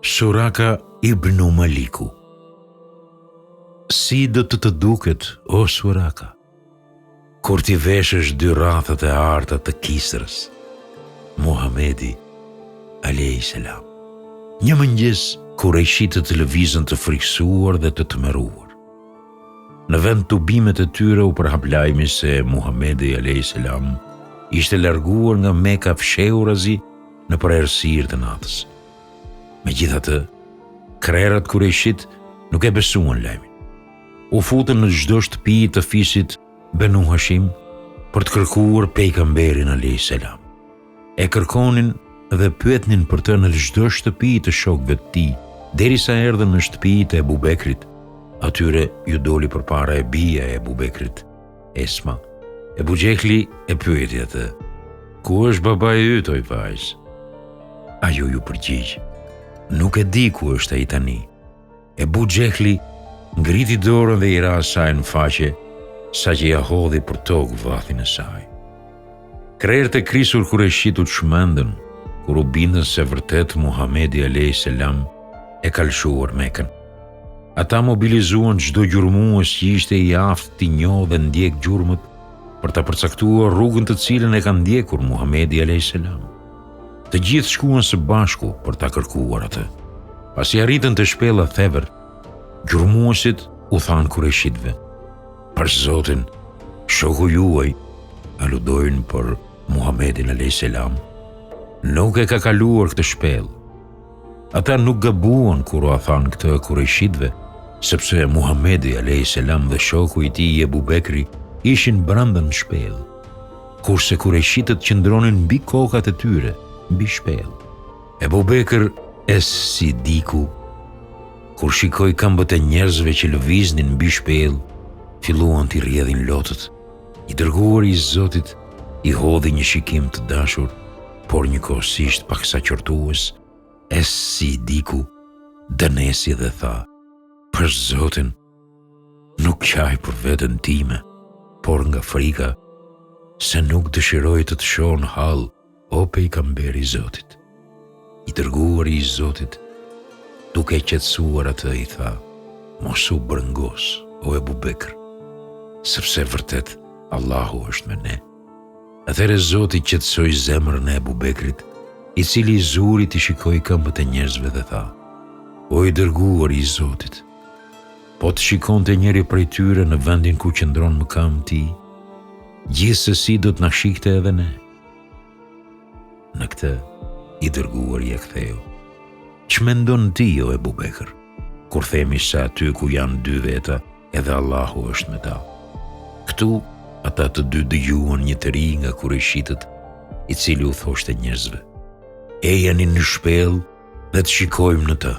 Suraka ibnu Maliku Si do të të duket, o Suraka, kur t'i veshësh dy rrathët e arta të Kisrës, Muhamedi, alejhi selam. Një mëngjes, kurejshitët lëvizën të frikësuar dhe të tmerruar. Në vendtubimet e tyre u përhap lajmi se Muhamedi alejhi selam ishte larguar nga Meka fshehurazi nëpër errësirë të natës. Megjithatë, krerët kurejshitë nuk e besuan lajmin. U futën në çdo shtëpi të fisit Benu Hashim për të kërkuar pejgamberin alejhi selam. E kërkonin dhe pyetnin për të në çdo shtëpi të shokëve të tij, derisa erdhën në shtëpi të Ebu Bekrit. Atyre iu doli përpara e bija e Ebu Bekrit, Esma. Ebu Xhehli e pyeti atë, Ku është babai yt, oj vajzë? Ajo iu përgjigj, Nuk e di ku është ai tani. Ebu Xhehli ngriti dorën dhe i ra asaj në faqe, saqë ia hodhi për tokë vathin e saj. Krerët e krisur kurejshitë u çmendën, kur u bindën se vërtet Muhamedi alejhi selam e ka lëshuar Mekën. Ata mobilizuan çdo gjurmues që ishte i aftë t'i njohë dhe ndjekë gjurmët për ta përcaktuar rrugën të cilën e ka ndjekur Muhamedi alejhi selam. Të gjithë shkuan së bashku për ta kërkuar atë. Pasi arritën te shpella Thevr, gjurmuesit u thanë kurejshitëve: "Për Zotin, shoku juaj aludojnë për Muhamedin alejhi selam, nuk e ka kaluar këtë shpellë. Ata nuk gabuan kur ua thanë këtë kurejshitëve, sepse Muhamedi alejhi selam dhe shoku i tij Ebu Bekri ishin brenda në shpellë, kurse kurejshitët qëndronin mbi kokat e tyre, mbi shpellë. Ebu Bekër es-Sidiku, kur shikoi këmbët e njerëzve që lëviznin mbi shpellë, filluan t'i rrjedhin lotët. I dërguari i Zotit i hodhi një shikim të dashur, por njëkohësisht paksa qortues, Es-Sidiku dënesi dhe tha, për Zotin, nuk qaj për veten time, por nga frika se nuk dëshiroj të të shoh në hall O pejgamber i Zotit, i dërguari i Zotit, duke e qetësuar atë i tha, mos u brengos, o Ebu Bekr, sepse vërtet Allahu është me ne. Atëherë Zoti qetësoi zemrën e Ebu Bekrit, i cili zuri t'i shikojë këmbët e njerëzve dhe tha, o i dërguari i Zotit, po të shikonte njëri prej tyre në vendin ku qëndron më këmbë ti, gjithsesi do të na shihte edhe ne. Në këtë, i dërguari ia ktheu. Ç'mendon ti, o Ebu Bekër, kur themi se aty ku janë dy veta, edhe Allahu është me ta. Këtu, ata të dy dëgjuan një të ri nga kurejshitët, i cili u thoshte njerëzve. Ejani në shpellë dhe të shikojmë në të.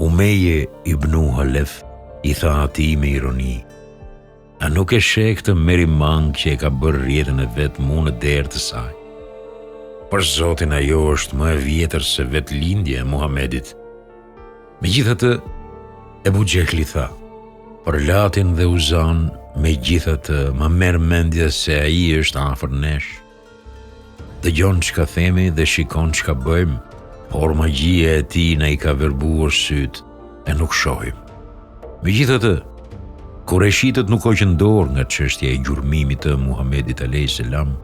Umeje ibnu Halef i tha atij me ironi, A nuk e sheh këtë merimangë që e ka bërë rrjetën e vet mu në derë të saj? Për Zotin ajo është më e vjetër se vetë lindja e Muhamedit. Megjithatë, Ebu Xhehli tha, për Latin dhe Uzanë, megjithatë, ma merr mendja se ai është afër nesh. Dëgjon çka themi dhe shikon çka bëjmë, por magjia e tij na i ka verbuar sytë e nuk shohim. Megjithatë, kurejshitët nuk hoqën dorë nga çështja e gjurmimit të Muhamedit alejhi selam,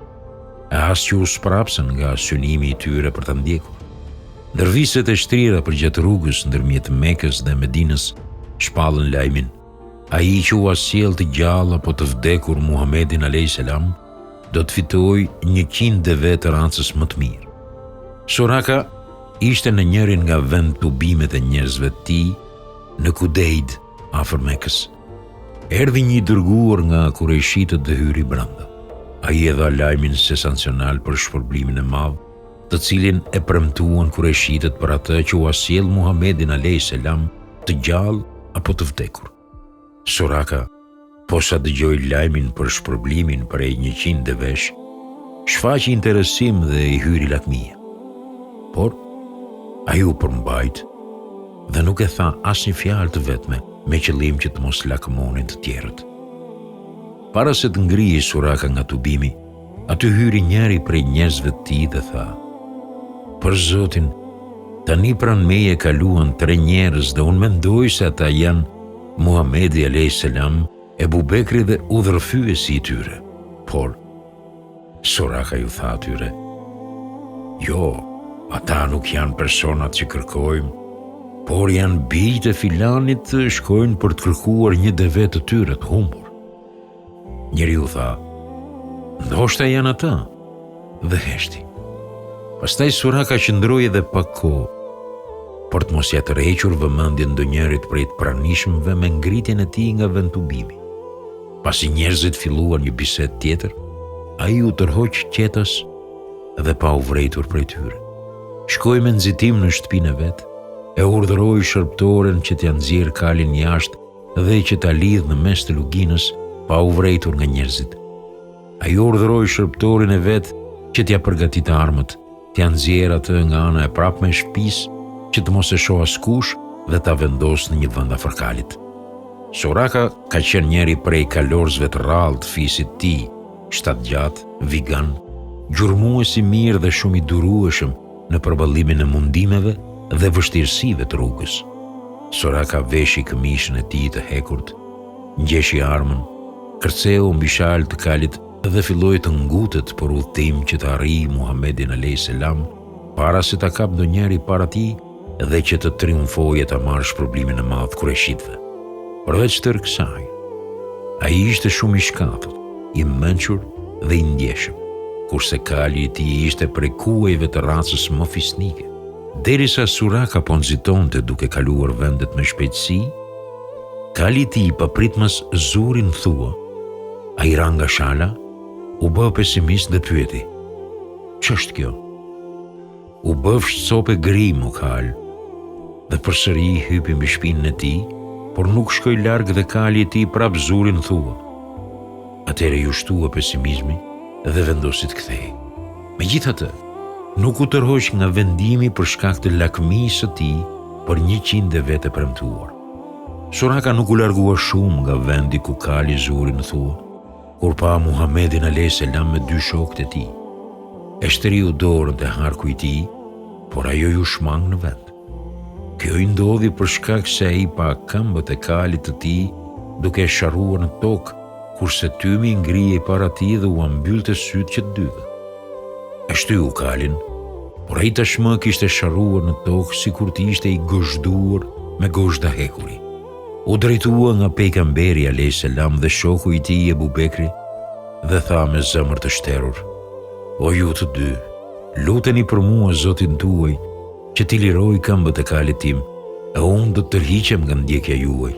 e as që u sprapsën nga synimi i tyre për ta ndjekur. Ndër viset e shtrira përgjatë rrugës ndërmjet Mekës dhe Medinës shpallën lajmin Ai që ua sjell të gjallë apo të vdekur Muhamedin alejhi selam, do të fitojë 100 deve të racës më të mirë. Suraka ishte në njërin nga vendtubimet e njerëzve të tij në Kudejd, afër Mekës. Erdhi një i dërguar nga kurejshitët dhe hyri brenda. Ai e dha lajmin sensacional për shpërblimin e madh, të cilin e premtuan kurejshitët për atë që ua sjell Muhamedin alejhi selam të gjallë apo të vdekur. Suraka, posa dëgjoi lajmin për shpërblimin prej 100 devesh, shfaqi interesim dhe i hyri lakmia. Por, ai u përmbajt dhe nuk e tha asnjë fjalë të vetme me qëllim që të mos lakmonin të tjerët. Para se të ngrihej Suraka nga tubimi, Aty hyri njëri prej njerëzve të tij dhe tha: Për Zotin, Tani pranë meje kaluan tre njerëz dhe unë mendoj se ata janë Muhamedi alejhi selam, Ebu Bekri dhe udhërrëfyesi i tyre. Por, Suraka ju tha atyre, Jo, ata nuk janë personat që kërkojmë, por janë bijtë e filanit shkojnë për të kërkuar një deve të tyre të humbur. Njeriu tha, ndoshta janë ata, dhe heshti. Pastaj Suraka qëndroi edhe pak kohë, për të mos ia tërhequr vëmendjen ndonjërit prej të pranishmëve me ngritjen e tij nga vendtubimi. Pasi njerëzit filluan një bisedë tjetër, ai u tërhoq qetas dhe pa u vërejtur prej tyre. Shkoi me nxitim në shtëpinë e vet, e urdhëroi shërbëtoren që t'ia nxjerrë kalin jashtë dhe që ta lidhë në mes të luginës pa u vërejtur nga njerëzit. Ai urdhëroi shërbëtorin e vet që t'ia përgatitë armët, t'ia nxjerrë atë nga ana e prapme e shtëpisë, që të mos e shohë askush dhe ta vendosë në një vend afër kalit. Suraka ka qenë njëri prej kalorësve të rrallë të fisit të tij, shtatgjatë, vigan, gjurmues i mirë dhe shumë i durueshëm në përballimin e mundimeve dhe vështirësive të rrugës. Suraka veshi këmishën e tij të hekurt, ngjeshi armën, kërceu mbi shalë të kalit dhe filloi të ngutet për udhëtim që të arrijë Muhamedin alejhi selam para se ta kapë ndonjëri para tij dhe që të triumfojë e ta marrë shpërblimin e madh të kurejshitëve. Përveç tërë kësaj, ai ishte shumë i shkathët, i mençur dhe i ndjeshëm, kurse kali i tij ishte prej kuajve të racës më fisnike. Derisa Suraka po nxitonte duke kaluar vendet me shpejtësi, kali i tij papritmas zuri në thua, ai ra nga shala, u bë pesimist dhe pyeti, Ç'është kjo? U bëfsh copë e grimë, o kalë. Dhe përsëri hypi mbi shpinën e tij, por nuk shkoi larg dhe kali i tij prapë zuri në thua. Atëherë iu shtua pesimizmi dhe vendosi të kthehej. Megjithatë, nuk u tërhoq nga vendimi për shkak të lakmisë së tij për 100 devetë e premtuar. Suraka nuk u largua shumë nga vendi ku kali zuri në thua. Kur pa Muhamedin alejhi selam me dy shokët e tij, e shtriu dorën te harku i tij, por ajo iu shmang në vend. Kjo i ndodhi për shkak se ai pa këmbët e kalit të tij duke e sharruar në tokë, kurse tymi ngrihej para tij dhe ua mbyllte sytë që të dyve. E shtyu kalin, por ai tashmë kishte sharruar në tokë sikur të ishte i gozhduar me gozhda hekuri. U drejtua nga Pejgamberi alejhi selam dhe shoku i tij Ebu Bekri dhe tha me zemër të shterur, O ju të dy, luteni për mua Zotin tuaj që t'i lirojë këmbët e kalit tim, e unë do të tërhiqem nga ndjekja juaj.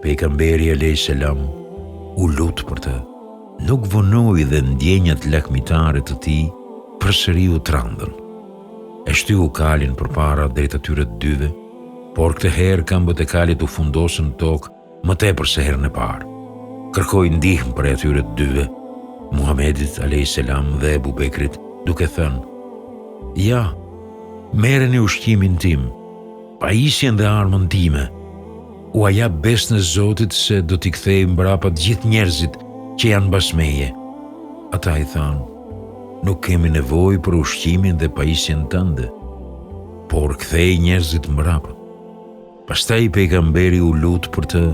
Pejgamberi alejhi selam u lut për të. Nuk vonoi dhe ndjenjat lakmitare të tij përsëri u trandën. E shtyu kalin përpara drejt atyre të dyve, por këtë herë këmbët e kalit u fundosën në tokë më tepër se herën e parë. Kërkoi ndihmë prej atyre të dyve, Muhamedit alejhi selam dhe Ebu Bekrit, duke thënë: Ja, merreni ushqimin tim, pajisjen dhe armën time. Ua jap besën e Zotit se do t'i kthej mbrapa të gjithë njerëzit që janë mbas meje. Ata i thanë: Nuk kemi nevojë për ushqimin dhe pajisjen tënde, por ktheji njerëzit mbrapa. Pastaj pejgamberi u lut për të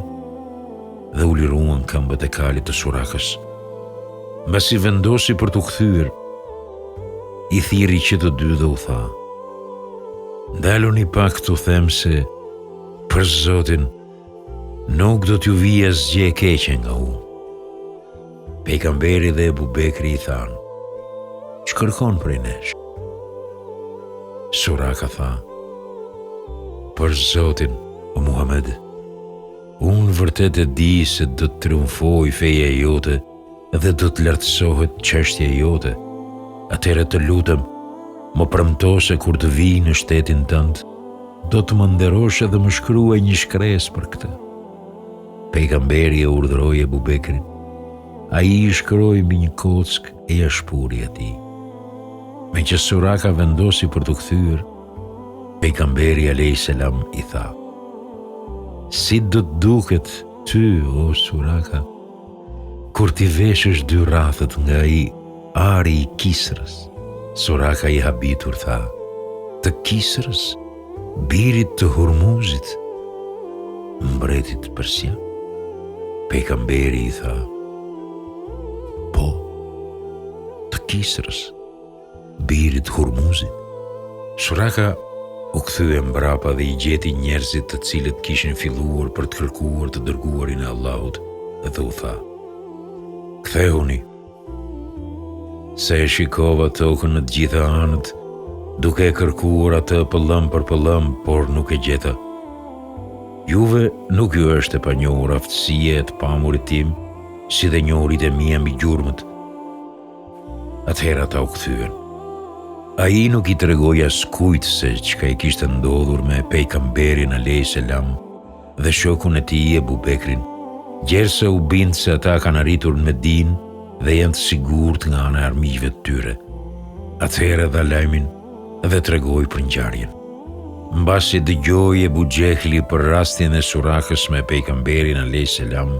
dhe u liruan këmbët e kalit të Surakës. Mbasi vendosi për t'u kthyer, i thirri që të dy dhe u tha: Ndaluni pak t'u them se për Zotin nuk do t'ju vijë asgjë e keqe nga unë. Pejgamberi dhe Ebu Bekri i thanë, Ç'kërkon prej nesh? Suraka tha, Për Zotin, o Muhammed, unë vërtet e di se do të triumfojë feja jote dhe do të lartësohet çështja jote. Atëherë të lutem, më premto se kur të vij në shtetin tënd, do të më nderosh edhe më shkruaj një shkresë për këtë. Pejgamberi e urdhëroi Ebu Bekrin. Ai i shkroi mbi një kockë e ia shpuri atij. Meqë Suraka vendosi për t'u kthyer, pejgamberi alejhi selam i tha: Si do të duket ty, o Suraka, kur t'i veshësh dy rrathët nga ai ari i Kisrës? Suraka i habitur tha: Të Kisrës, birit të Hurmuzit, mbretit persian? Pejgamberi i tha, Po, të Kisrës, birit të Hurmuzit. Suraka u kthye mbrapa dhe i gjeti njerëzit të cilët kishin filluar për të kërkuar të dërguarin e Allahut dhe u tha, Kthehuni, Se e shikova tokën në të gjitha anët, duke e kërkuar atë pëllëmbë për pëllëmbë, por nuk e gjeta. Juve nuk ju është e panjohur aftësia e të pamurit tim, si dhe njohuritë e mia mbi gjurmët. Atëherë ata u kthyen. Ai nuk i tregoi askujt se çka i kishte ndodhur me pejgamberin alejhi selam, dhe shokun e tij Ebu Bekrin, gjersa u bind se ata kanë arritur në Medinë dhe janë të sigurt nga ana e armiqve të tyre. Atëherë dha lajmin dhe tregoi për ngjarjen. Mbasi dëgjoi Ebu Xhehli për rastin e Surakës me pejgamberin alejhi selam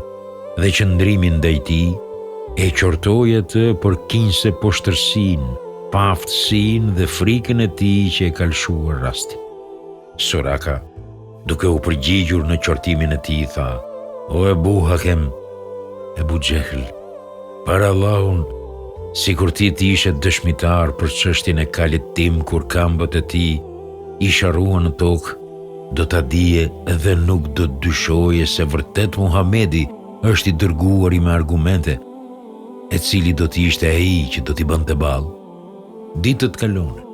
dhe qëndrimin ndaj tij, e qortoi atë për kinse poshtërsinë, paaftësinë dhe frikën e tij që e ka lëshuar rastin. Suraka, duke u përgjigjur në qortimin e tij, tha, O Ebu Hakem, Ebu Xhehl, për Allahun, sikur ti të ishe dëshmitar për çështjen e kalit tim kur këmbët e tij i sharruan në tokë, do ta dije dhe nuk do të dyshoje se vërtet Muhamedi është i dërguari me argumente, e cili do të ishte ai që do t'i bënte ballë. Ditët kalonin,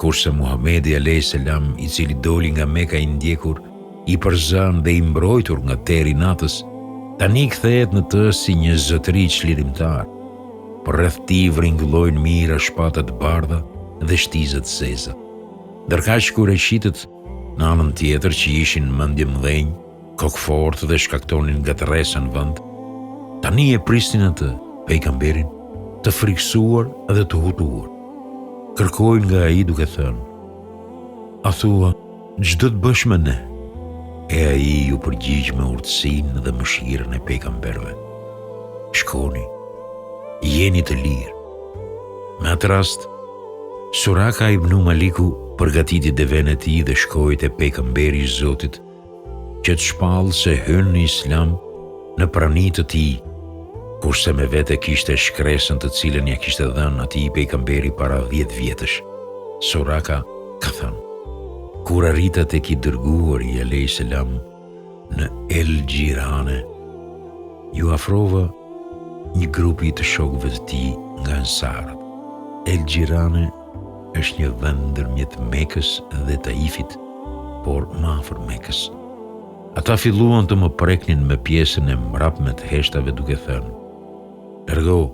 kurse Muhamedi alejhi selam, i cili doli nga Meka i ndjekur, i përzënë dhe i mbrojtur nga terri i natës, tani kthehet në të si një zotëri çlirimtar. Përreth tij vringëllojnë mijëra shpata të bardha dhe shtiza të zeza. Ndërkaq kurejshitët në anën tjetër që ishin mendjemëdhenj, kokëfortë dhe shkaktonin ngatërresa në vend, tani e prisnin atë, pejgamberin, të frikësuar dhe të hutuar. Kërkojnë nga ai duke thënë, a thua, ç'do të bësh me ne? E ai iu përgjigj me urtësinë dhe mëshirën e pejgamberëve. Shkoni, jeni të lirë. Me atë rast, Suraka ibnu Maliku përgatiti devenë e tij dhe shkoi te pejgamberi i Zotit, që të shpallë se hyn në Islam në prani të tij, kurse me vete kishte shkresën të cilën ia kishte dhënë atij pejgamberi para 10 vjetësh. Suraka ka thënë: Kur arrita tek i dërguari alejhi selam në El Xhirane, iu afrova një grupi të shokëve të tij nga Ensarët. El Xhirane është një vend ndërmjet Mekës dhe Taifit, por më afër Mekës. Ata filluan të më preknin me pjesën e mbrapme të heshtave duke thënë: "Largohu,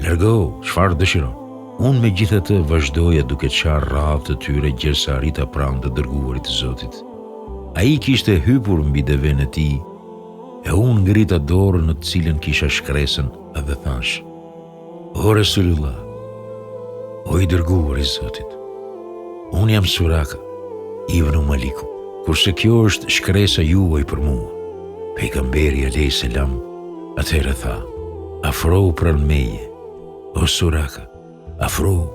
largohu, çfarë dëshiron?" Unë megjithatë vazhdoja duke çarë radhët e tyre gjersa arrita pranë të dërguarit të Zotit. Ai kishte hypur mbi devenë e tij, e unë ngrita dorën në të cilën kisha shkresën dhe thashë: O Resulullah, o i dërguar i Zotit, unë jam Suraka, ibnu Maliku, kurse kjo është shkresa juaj për mua. Pejgamberi alejhi selam, atëherë tha, afrohu pranë meje, o Suraka, afrohu.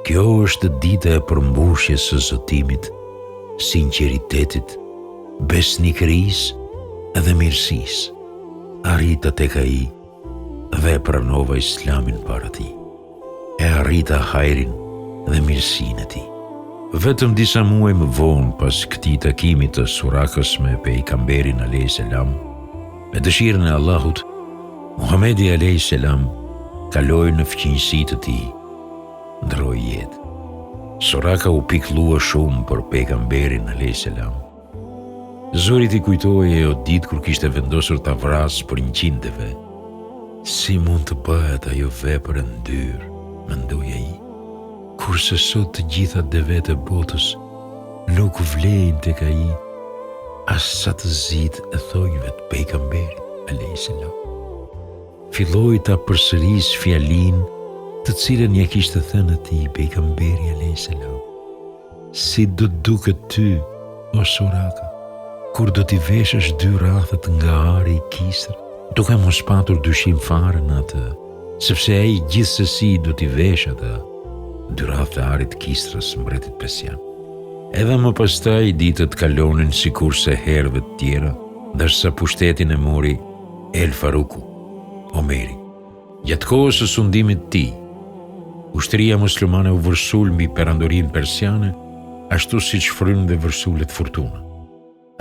Kjo është dita e përmbushjes së zotimit, sinqeritetit, besnikërisë dhe mirësisë. Arrita tek ai, dhe e pranova Islamin para tij. E arrita hajrin dhe mirësinë e tij. Vetëm disa muaj më vonë pas këtij takimi të Surakës me pejgamberin alejhi selam, me dëshirën e Allahut, Muhamedi alejhi selam kaloi në fqinjësi të tij, ndërroi jetë. Suraka u pikëllua shumë për pejgamberin alejhi selam. Zuri t'i kujtohej ajo ditë kur kishte vendosur ta vrasë për 100 deve. Si mund të bëhet ajo vepër e ndyrë, mendoi ai, kurse sot të gjitha devetë e botës nuk vlejnë tek ai as sa të zitë e thonjve të pejgamberit, alejhi selam. Filloi ta përsërisë fjalinë të cilën ia kishte thënë atij pejgamberi alejhi selam. Si do të duket ty, o Suraka, kur do t'i veshësh dy rrathët nga ari i Kisrës, duke mos patur dyshim fare në atë, sepse ai gjithsesi do t'i veshë ata. Dy rrathët e arit të Kisrës, mbretit persian. Edhe më pastaj ditët kalonin sikurse herëve të tjera, ndërsa pushtetin e mori El Faruku, Omeri. Gjatë kohës së sundimit të tij, ushtria muslimane u vërsul mbi perandorinë persiane, ashtu siç fryn dhe vërsulet furtuna.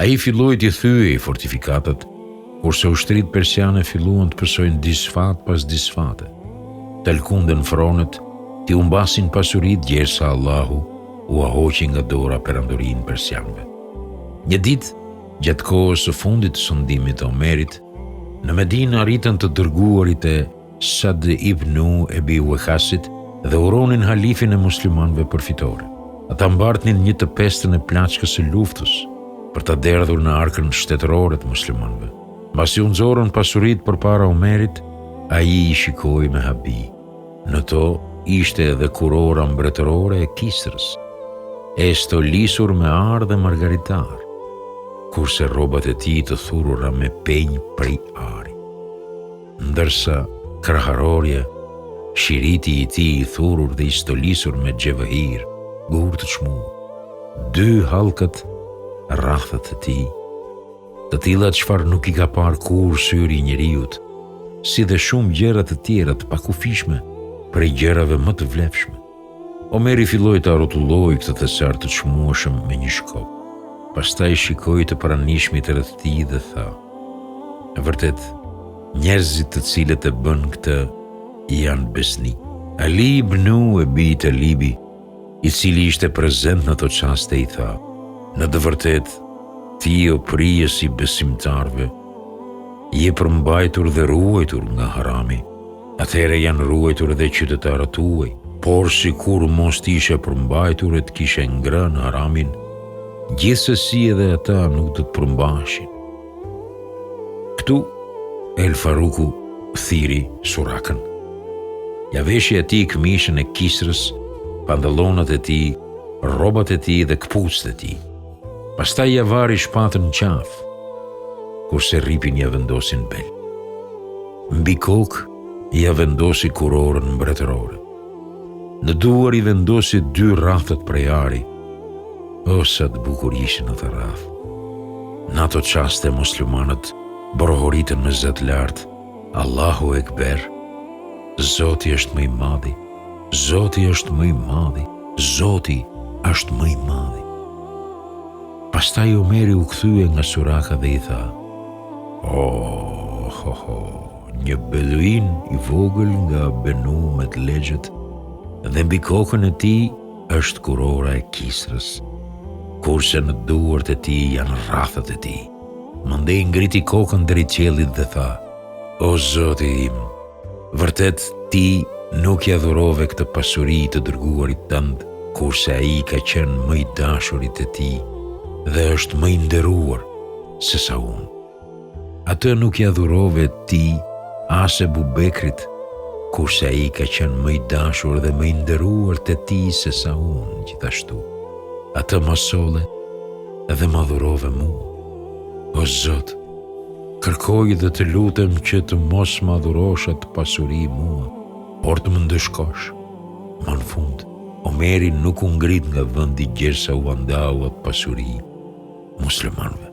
Ai filloi t'i thyejë fortifikatat, kurse ushtritë persiane filluan të pësojnë disfatë pas disfate, të lëkunden fronet, t'i humbasin pasuritë gjersa Allahu ua hoqi nga dora perandorinë persianëve. Një ditë, gjatë kohës së fundit të sundimit të Omerit, Në Medinë arritën të dërguarit e Sad ibnu Ebi Uekasit dhe uronin halifin e muslimanëve për fitore. Ata mbartnin një të pestën e plaçkës së luftës për ta derdhur në arkën shtetërore të muslimanëve. Mbasi u nxorën pasuritë përpara Omerit, ai i shikoi me habi. Në to ishte edhe kurora mbretërore e Kisrës, e stolisur me ar dhe margaritar, kurse rrobat e tij të thurura me penj prej ari. Ndërsa kraharorja, shiriti i tij i thurur dhe i stolisur me xhevahir, gurë të çmuar, dy hallkat, rrathët e tij, të tilla çfarë nuk i ka parë kurrë syri i njeriut, si dhe shumë gjëra të tjera të pakufishme prej gjërave më të vlefshme. Omeri filloi ta rrotullojë këtë thesar të çmueshëm me një shkop. Pastaj shikoi të pranishmit rreth tij dhe tha: Vërtet, njerëzit të cilët e bënë këtë janë besnikë. Ali ibnu Ebi Talibi i cili ishte prezent në ato çaste i tha, Në të vërtetë, ti o prijës i besimtarëve, je përmbajtur dhe ruajtur nga harami, atëherë janë ruajtur edhe qytetarët tuaj, por sikur mos të ishe përmbajtur e të kishe ngrënë haramin, gjithsesi edhe ata nuk do të përmbaheshin. Këtu, El Faruku thirri Surakën. Ia veshi atij këmishën e Kisrës, pantallonat e tij, rrobat e tij dhe këpucët e tij. Pastaj ia vari shpatën në qafë, kurse rripin ia vendosi në bel. Mbi kokë ia vendosi kurorën mbretërore. Në duar i vendosi dy rrathët prej ari, O sa të bukur ishin ata rrathë. Në ato çaste muslimanët brohoritën me zë të lartë, Allahu Ekber, Zoti është më i madhi, Zoti është më i madhi, Zoti është më i madhi. Pastaj Omeri u kthye nga Suraka dhe i tha, Oh, ho, ho, një beduin i vogël nga Benu Medlexhët dhe mbi kokën e tij është kurora e Kisrës, kurse në duart e tij janë rrathët e tij. Mandej ngriti kokën drejt qiellit dhe tha, O Zoti im, vërtet ti nuk ia dhurove këtë pasuri të dërguarit tënd, kurse ai ka qenë më i dashuri te ti dhe është më i nderuar sesa unë. Atë nuk ia dhurove ti as Ebu Bekrit, kurse ai ka qenë më i dashur dhe më i nderuar te ti sesa unë gjithashtu. Atë ma solle dhe ma dhurove mua. O Zot, kërkoj dhe të lutem që të mos ma dhurosh atë pasuri mua, por të më ndëshkosh. Më në fund, Omeri nuk u ngrit nga vendi gjersa ua ndau atë pasuri muslimanëve.